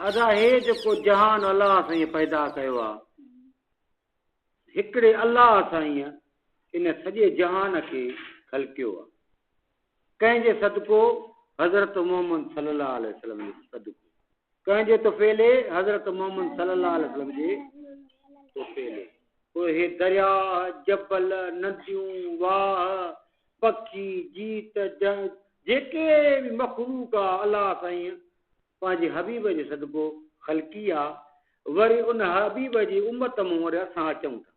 ادا هي جيڪو جهان الله سائين پيدا ڪيو آ، هڪڙي الله سائين ان سڄي جهان کي خلقيو آ. ڪنهن جي صدقو؟ حضرت محمد صلي الله عليه وسلم جي صدقو. ڪنهن جي طفيلي؟ حضرت محمد صلي الله عليه وسلم جي طفيلي. پوء هي درياهه، جبل، نديون، واهه، پکي، جيت، جيڪي به مخلوق آ الله سائين پنهنجي حبيب جي صدقو خلقي آ، وري ان حبيب جي امت مون وري اسان اچون ٿا،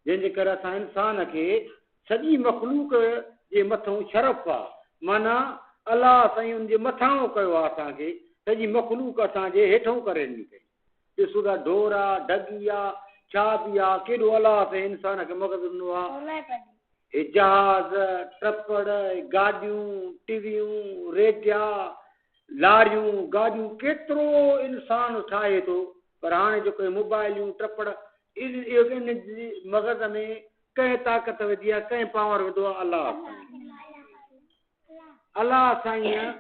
جنهن جي ڪري اسان انسان کي سڄي مخلوق جي مٿئون شرف آ، معنيٰ الله سائين ان جي مٿانهون ڪيو آ اسان کي، سڄي مخلوق اسان جي هيٺئون ڪري ڏني اٿئي. ڏسو ٿا ڍور آ، ڍڳي آ، ڇا به آ، ڪيڏو الله سائين انسان کي مغز ڏنو آ. هي جهاز، ٽپڙ، گاڏيون، ٽيويون، ريڊيا، لاريون، گاڏيون ڪيترو انسان ٺاهي ٿو پر هاڻي جيڪو هي موبائليون، ٽپڙ اهو ان جي مغز ۾ ڪنهن طاقت وڌي آ، ڪنهن پاور وڌو آ؟ الله سائين. الله سائينء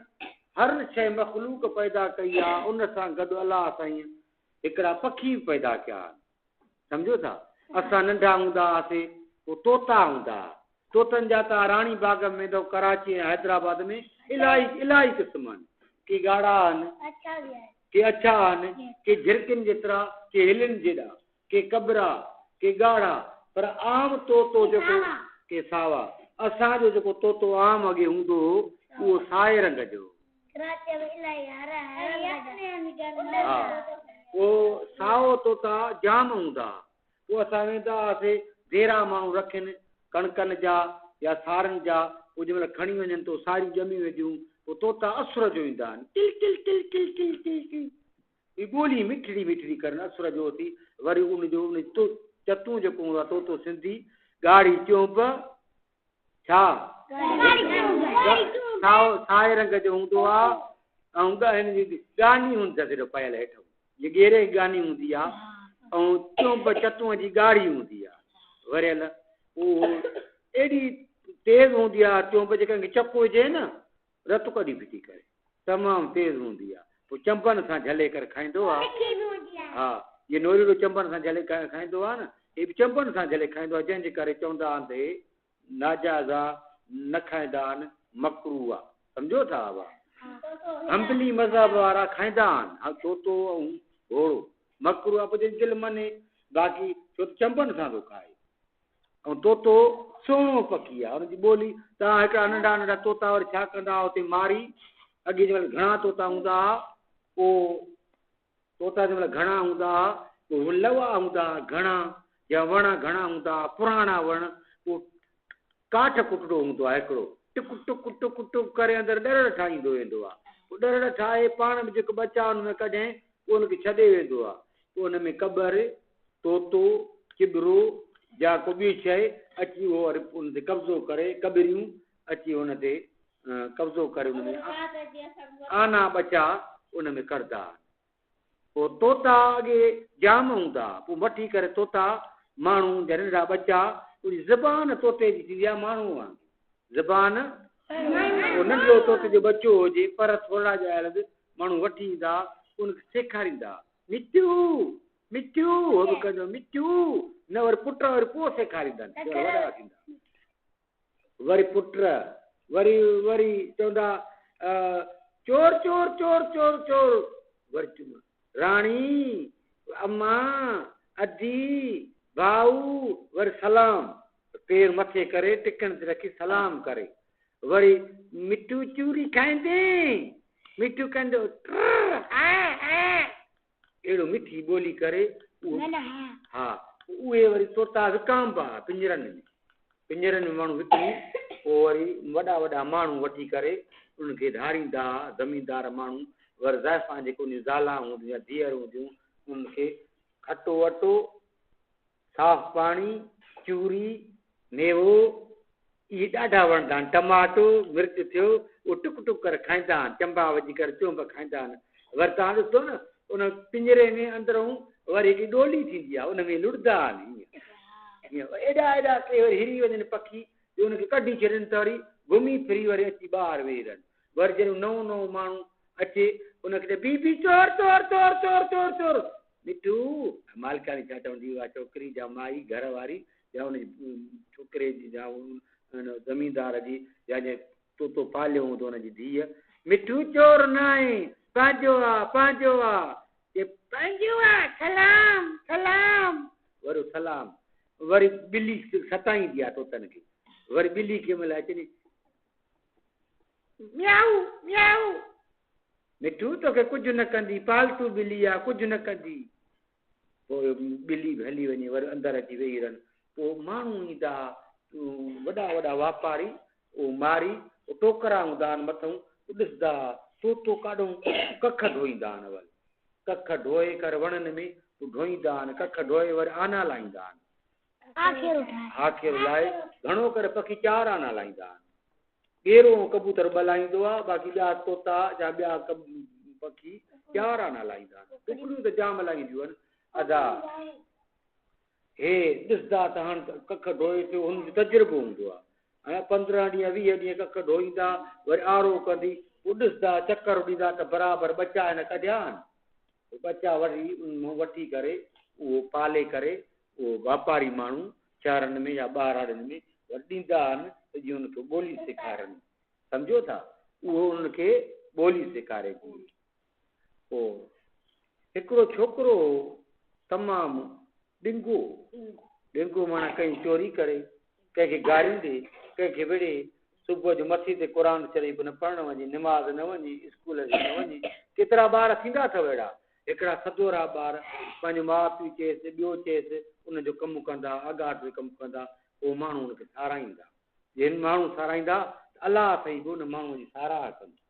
هر شيء مخلوق پيدا ڪئي آ، ان سان گڏ الله سائينء هڪڙا پکي به پيدا ڪيا آهن. سمجهو ٿا؟ اسان ننڍا هوندا هئاسي، پوء طوطا هوندا ها. طوطن جا ته راڻي باغ ۾ ويندؤ ڪراچي ۽ حيدرآباد ۾ الاهي الاهي قسم آهن. ڪي ڳاڙها آهن، ڪي اڇا آهن، ڪي جهرڪين جيترا، ڪي هلين جيڏا. ڪي ڪٻرا، ڪي ڳاڙها، پر عام طوطو جيڪو ڪي ساوا. اسان جو جيڪو طوطو عام اڳي هوندو هو، اهو سائي رنگ جو هو. ها، اهو سائو طوطا جام هوندا ها. پوء اسان ويندا هئاسي، ديرا ماڻهو رکين، ڪڻڪن جا يا سارن جا، پوء جنهن مهل کڻي وڃن ته ساريون ڄمي وينديون، پوء طوطا اسر جو ايندا آهن، ٽل ٽل ٽل ٽل ٽل ٽل ٽل. هي ٻولي مٺڙي مٺڙي ڪرڻ اسر جو اٿي وري ان جو ان تو چتون جيڪو هوندو آهي طوطو سنڌي ڳاڙهي چونب ڇا سائو سائي رنگ جو هوندو آهي ۽ هن جي ڳاني هوندي اٿس پيل هيٺ جي ڳيري ڳاني هوندي آهي ۽ چونب چتون جي ڳاڙهي هوندي آهي وريل اهو ايڏي تيز هوندي آهي چونب جي ڪنهن کي چڪ هجي نه رت ڪڍي ڦٽي ڪري. تمام تيز هوندي آ. پوء چنبن سان جهلي ڪري کائيندو آ. ها، جيئن نوريئڙو چنبن سان جهلي کائيندو آ نه، هي به چنبن سان جهلي کائيندو آ، جنهن جي ڪري چوندا آهن ته هي ناجائز آ، نه کائيندا آهن، مڪروه آ. سمجهو ٿا ابا؟ حنبلي مذهب وارا کائيندا آهن، ها طوطو ۽ گهوڙو مڪروه آ، پوء جنهن جي دل مڃي، باقي ڇو ته چنبن سان ٿو کائي. ۽ طوطو سهڻو پکي آهي، ان جي ٻولي توهان هڪڙا ننڍا ننڍا طوطا وري ڇا ڪندا هئا اتي ماري، اڳي جنهن مهل گهڻا طوطا هوندا هئا پوء طوطا جنهن مهل گهڻا هوندا هئا پوء لوا هوندا هئا گهڻا يا وڻ گهڻا هوندا هئا پراڻا وڻ پوء ڪاٺ ڪٽڙو هوندو آهي هڪڙو ٽڪ ٽڪ ٽڪ ٽڪ ڪري اندر ڏرڙ ٺاهيندو ويندو آهي پوء ڏرڙ ٺاهي پاڻ به جيڪو ٻچا ان ۾ ڪڍين پوء ان کي ڇڏي ويندو آهي پوء ان ۾ ڪٻر طوطو، چٻرو يا ڪو ٻي شيء اچي اهو وري ان تي قبضو ڪري، ڪٻريون اچي ان تي قبضو ڪري ان ۾ آنا ٻچا ان ۾ ڪڍندا آهن. پوء طوطا اڳي جام هوندا ها، پوء وٺي ڪري طوطا ماڻهو جا ننڍڙا ٻچا، ان جي زبان طوطي جي ٿيندي آهي ماڻهوء وانگي زبان، پوء ننڍڙو طوطي جو ٻچو هجي، پر ٿورڙا ڄايل به ماڻهو وٺي ايندا ها، پوء ان کي سيکاريندا ها، مٺو! مٺو هو به ڪندو مٺو نه وري پٽ وري پوء سيکاريندا آهن جڏهن وڏا ٿيندا وري پٽ وري وري چوندا چور چور چور چور چور وري راڻي اما ادي ڀائو وري سلام پير مٿي ڪري ٽڪڻ تي رکي سلام ڪري وري مٺو چوري کائيندين مٺو ڪندو ٽر آ آ اهڙو مٺي ٻولي ڪري اهو ها اهي وري طوطا وڪامبا ها پڃرن ۾ پڃرن ۾ ماڻهو وڪڻي پوء وري وڏا وڏا ماڻهو وٺي ڪري انهن کي ڌاريندا ها زميندار ماڻهو ور زائفان جيڪي انهن جون زالان هونديون يا ڌيئر هونديون انهن کي کٽو اٽو صاف پاڻي، چوري، ميوو، اهي ڏاڍا وڻندا آهن. ٽماٽو، مرچ ٿيو، اهو ٽڪ ٽڪ ڪري کائيندا آهن. چنبا وجهي ڪري چونب کائيندا آهن. وري توهان ڏسو نه، ان پڃري ۾ اندرئون وري هڪڙي ڏولي ٿيندي آهي، ان ۾ لڙندا آهن هيئن هيئن. ايڏا ايڏا ڪي وري هري وڃن پکي، جو ان کي ڪڍي ڇڏين ته وري گهمي ڦري وري اچي ٻاهر ويهي رهن. وري جڏهن نئون نئون ماڻهو اچي ان کي چئي بي بي چور چور چور چور چور چور مٺو مالڪاڻي ڇا چوندي اها ڇوڪري جا مائي گهر واري يا ان جي ڇوڪري جي يا ان زميندار جي يا جنهن طوطو پاليو هوندو ان جي ڌيء مٺو چور ناهي پنهنجو آ پنهنجو آ چي پنهنجو آ سلام سلام وري سلام وري ٻلي ستائيندي آ طوطن کي وري ٻلي ڪنهن مهل اچي ميائو ميائو مٺو توکي ڪجهه نه ڪندي، پالتو ٻلي آ، ڪجهه نه ڪندي. پوء ٻلي به هلي وڃي، وري اندر اچي ويهي رهن. پوء ماڻهو ايندا، وڏا وڏا واپاري، اهو ماري، ٽوڪرا هوندا آهن مٿئون، ڏسندا طوطو ڪاڏهون ڪک ڍوئيندا آهن اول. ڪک ڍوئي ڪر وڻن ۾ پوء ڍوئيندا آهن، ڪک ڍوئي وري آنا لائيندا آهن. آکيرو لائي، گهڻو ڪري پکي چار آنا لائيندا آهن. ڳيرو ۽ ڪبوتر ٻه لائيندو آهي، باقي ٻيا طوطا يا ٻيا پکي چار آنا لائيندا آهن. ڪڪڙيون ته جام لائينديون آهن. ادا هي ڏسندا ته هاڻ ڪک ڍوئي ٿيو، هن جو تجربو هوندو آهي. ۽ 15 ڏينهن 20 ڏينهن ڪک ڍوئيندا، وري آرو ڪندي، پوء ڏسندا چڪر ڏيندا ته برابر ٻچا هن ڪڍيا آهن. پوء ٻچا وري ان مان وٺي ڪري اهو پالي ڪري اهو واپاري ماڻهو شهرن ۾ يا ٻهراڙين ۾ وري ڏيندا آهن ته جيئن انهن کي ٻولي سيکارن. سمجهو ٿا؟ اهو انهن کي ٻولي سيکاري ٿي. پوء هڪڙو ڇوڪرو هو تمام ڏنگو هو. ڏنگو معنيٰ ڪنهن جي چوري ڪري، ڪنهن کي گاريون ڏي، ڪنهن کي وڙهي، صبح جو مٿي تي قرآن شريف نه پڙهڻ وڃي، نماز نه وڃي، اسڪول جي نه وڃي. ڪيترا ٻار ٿيندا اٿو اهڙا؟ هڪڙا سدورا ٻار، پنهنجو ماء پيء چيس، ٻيو چيس، ان جو ڪم ڪندا، اڳاٽ جو ڪم ڪندا، پوء ماڻهو ان کي ساراهيندا. جي ماڻهو ساراهيندا ته الله سائين به ان ماڻهوء جي ساراهه ڪندو.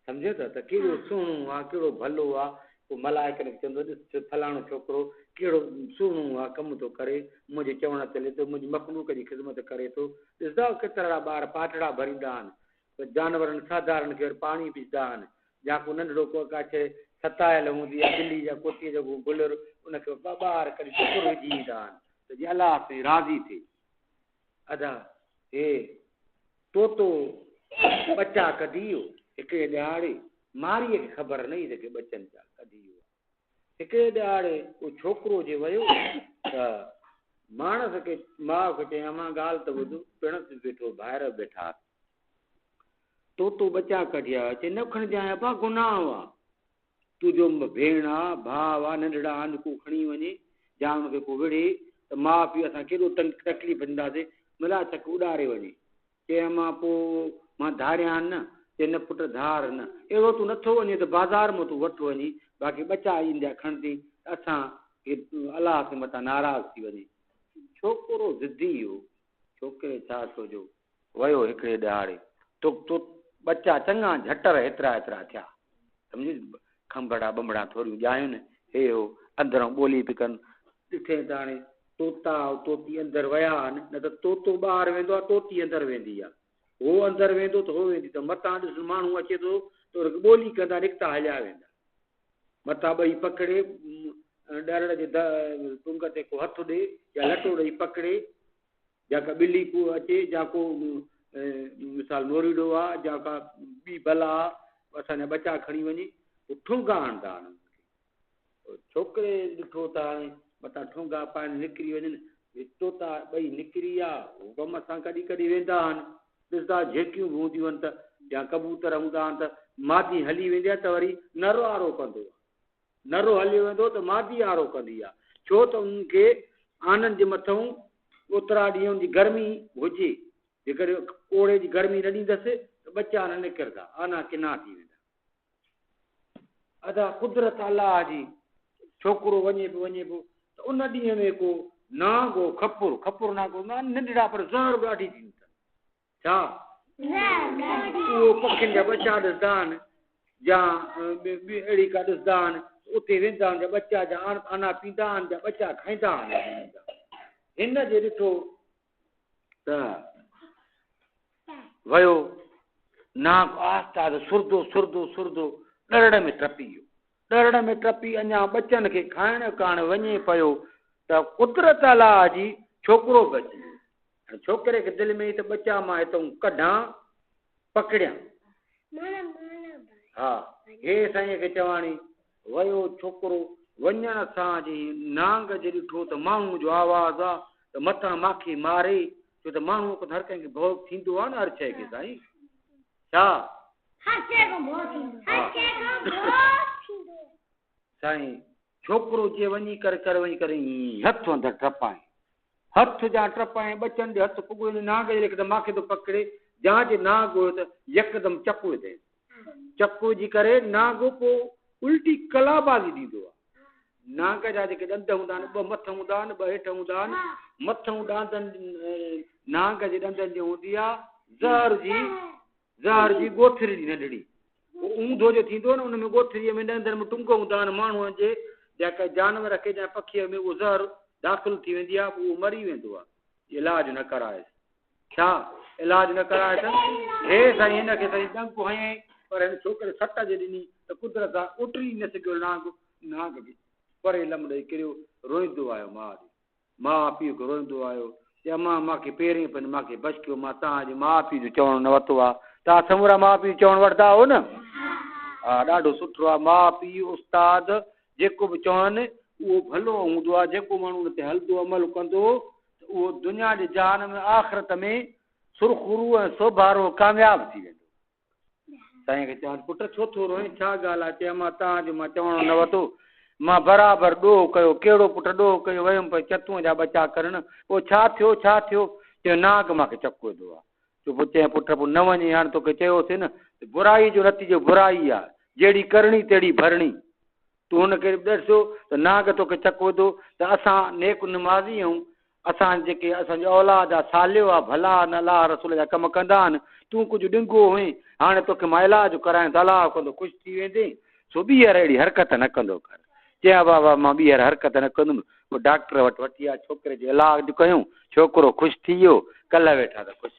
سمجهين ٿو ته ڪهڙو سهڻو آ، ڪهڙو ڀلو آ. پوء ملائڪن کي چوندو، ڏس فلاڻو ڇوڪرو ڪهڙو سهڻو آ، ڪم ٿو ڪري، منهنجي چوڻ تي هلي ٿو، منهنجي مخلوق جي خدمت ڪري ٿو. ڏسندا آهيو ڪيترا ٻار پاٽڙا ڀريندا آهن، پر جانورن ساڌارن کي وري پاڻي وجهندا آهن، يا ڪو ننڍڙو ڪو ڪاڇي ستايل هوندي آ ٻلي يا ڪتي جو ڪو گلر، ان کي ٻاهر ڪڍي ٽڪر وجهي ايندا آهن ته جيئن الله سائين راضي ٿئي. ادا هي طوطو ٻچا ڪڍي ويو هڪڙي ڏهاڙي، مارئيء کي خبر نه هئي ته ڪي ٻچن جا ڪڍي ويو آهي. هڪڙي ڏهاڙي ڪو ڇوڪرو جي ويو ته ماڻس کي ماء کي چيائين امان ڳالهه ته ٻڌ، پڻس به بيٺو ڀائر به بيٺا هئا. طوطو ٻچا ڪڍي آيو، چي نه کڻجانء ابا گناهه آ. تنهنجو ڀيڻ آ، ڀاء آ، ننڍڙا آهن، ڪو کڻي وڃي يا ان کي ڪو وڙهي ته ماء پيء اسان ڪيڏو تڪليف ڏينداسين، ملا چڪ اڏاري وڃي. چي امان پوء مان ڌاريان نه؟ چي نه پٽ ڌار نه، اهڙو تون نٿو وڃين ته بازار مان تون وٺ وڃي، باقي ٻچا ايندا کڻندين ته اسان کي الله سين متان ناراض ٿي وڃين. ڇوڪرو ضدي هو، ڇوڪري ڇا سوچيو، ويو هڪڙي ڏهاڙي تو تو ٻچا چڱا جهٽر هيترا هيترا ٿيا سمجهي کنڀڙا ٻنڀڙا ٿوريون ڄايون هي هو اندران ٻولي پئي ڪن ڏٺين ته هاڻي طوطا ۽ طوطي اندر ويا آهن نه ته طوطو ٻاهر ويندو آهي طوطي اندر ويندي آهي هو اندر ويندو ته هو ويندي ته متان ڏس ماڻهو اچي ٿو ته ان کي ٻولي ڪندا نڪتا هليا ويندا متان ٻئي پڪڙي ڏرڙ جي پنگ تي ڪو هٿ ڏي يا لٽو ڏئي پڪڙي يا ڪا ٻلي ڪو اچي يا ڪو مثال موريڙو آ يا ڪا ٻي بلا آ اسان جا ٻچا کڻي وڃي پوء ٺونگا هڻندا آهن انهن کي. ڇوڪري ڏٺو ته هاڻي متان ٺونگا پائڻ نڪري وڃن، هي طوطا ٻئي نڪري ويا، هو غم سان ڪڏي ڪڏي ويندا آهن، ڏسندا جهيڪيون به هونديون آهن ته يا ڪبوتر هوندا آهن ته مادي هلي ويندي آهي ته وري نر آرو ڪندو آهي. نرو هليو ويندو ته مادي آرو ڪندي آ، ڇو ته انهن کي آنن جي مٿئون اوترا ڏينهن ان جي گرمي هجي، جيڪڏهن ڪوڙي جي گرمي نه ڏيندس ته ٻچا نه نڪرندا، آنا ڪنا ٿي ويندا. ادا قدرت الله جي، ڇوڪرو وڃي پيو وڃي پيو ته ان ڏينهن ۾ ڪو نانگ هو، کپر، کپر نانگ هوندا آهن ننڍڙا پر زهر به ڏاڍي ٿيندي اٿن. ڇا اهو پکين جا ٻچا ڏسندا آهن يا ٻي اهڙي ڪا ڏسندا آهن اتي ويندا آهن جا ٻچا جا آنا پيندا آهن جا ٻچا کائيندا آهن. هن جي ڏٺو ته ويو نانگ آهستي آهستي سردو سردو سردو ڏرڙ ۾ ٽپي ويو. ڏرڙ ۾ ٽپي اڃا ٻچن کي کائڻ ڪاڻ وڃي پيو ته قدرت الله جي ڇوڪرو به اچي ويو. هاڻي ڇوڪري کي دل ۾ ئي ته ٻچا مان هتئون ڪڍان پڪڙيان. ها، هي سائينء کي چواڻي، ويو ڇوڪرو، وڃڻ سان جي نانگ جي ڏٺو ته ماڻهوء جو آواز آ ته متان ماکي ماري، ڇو ته ماڻهوء کان ته هر ڪنهن کي ڀؤ ٿيندو آ نه هر شيء کي سائين. ڇا؟ هر شيء کان ڀؤ ٿيندو. هر شيء کان ڀؤ ٿيندو. سائين، ڇوڪرو جي وڃي ڪري ڪري وڃي ڪري ائين هٿ اندر ٽپائين. هٿ جا ٽپائين، ٻچن ڏي هٿ پڳو هن نانگ جي ليکي ته ماکي ٿو پڪڙي، جان جي نانگ هيو ته يڪدم چڪو وڌائينس. چڪو جي ڪري نانگ پوء الٽي ڪلابازي ڏيندو آهي. نانگ جا جيڪي ڏند هوندا آهن، ٻه مٿ هوندا آهن، ٻه هيٺ هوندا آهن. مٿئون ڏاندن نانگ جي ڏندن جي هوندي آهي زهر جي زهر جي ڳوٿري ننڍڙي. اهو اونڌو جو ٿيندو نه ان ۾ ڳوٿريء ۾ ڏندن ۾ ٽنگ هوندا آهن ماڻهوء جي يا ڪنهن جانور کي يا پکيء ۾ اهو زهر داخل ٿي ويندي آهي پوء اهو مري ويندو آهي علاج نه ڪرائيس ڇا علاج نه ڪرائيس هي سائين هن کي سائين ڏنگ هنيائين پر هن ڇوڪري سٽ جي ڏني ته قدرت سان اٽري نه سگهيو نانگ نانگ کي پري لم ڏئي ڪريو روئيندو آيو ماء ڏي ماء پيء کي روئندو آيو، چي امان مان کي پيرين پين مان کي بشڪيو مان توهان جي ماء پيء جو چوڻ نه ورتو آ. توهان سمورا ماء پيء جو چوڻ وٺندا آهو نه؟ ها ڏاڍو سٺو آ ماء پيء استاد جيڪو به چون اهو ڀلو هوندو آ جيڪو ماڻهو ان تي هلندو عمل ڪندو ته اهو دنيا جي جهان ۾ آخرت ۾ سرخرو ۽ سوڀارو ڪامياب ٿي ويندو. سائين کي چيائين، پٽ ڇو ٿو روئين، ڇا ڳالهه آهي؟ چيائين، مان توهان جو مان چوڻو نه وتو، مان برابر ڏوهه ڪيو. ڪهڙو پٽ ڏوهه ڪيو؟ ويم پئي چتونء جا ٻچا ڪرڻ، پوء ڇا ٿيو، ڇا ٿيو؟ چيائين، نانگ مان کي چڪ وڌو آهي. چيو، پوء چيائين، پٽ پوء نه وڃين، هاڻي توکي چيوسين نه ته برائيء جو نتيجو برائي آهي، جهڙي ڪرڻي تهڙي ڀرڻي. تون هن کي ڏسيو ته نانگ توکي چڪ وڌو ته اسان نيڪ نمازي آهيون، اسان جيڪي اسان جو اولاد آ صالح آ، ڀلا آهن، الله رسول جا ڪم ڪندا آهن، تون ڪجهه ڏنگو هئين، هاڻي توکي مان علاج ڪرايان ته الله ڪندو خوش ٿي ويندين، سو ٻيهر اهڙي حرڪت نه ڪندو ڪر. چيائين بابا مان ٻيهر حرڪت نه ڪندم، پوء ڊاڪٽر وٽ وٺي آ، ڇوڪري جو علاج ڪيون، ڇوڪرو خوش ٿي ويو، ڪلهه ويٺا ته خوش.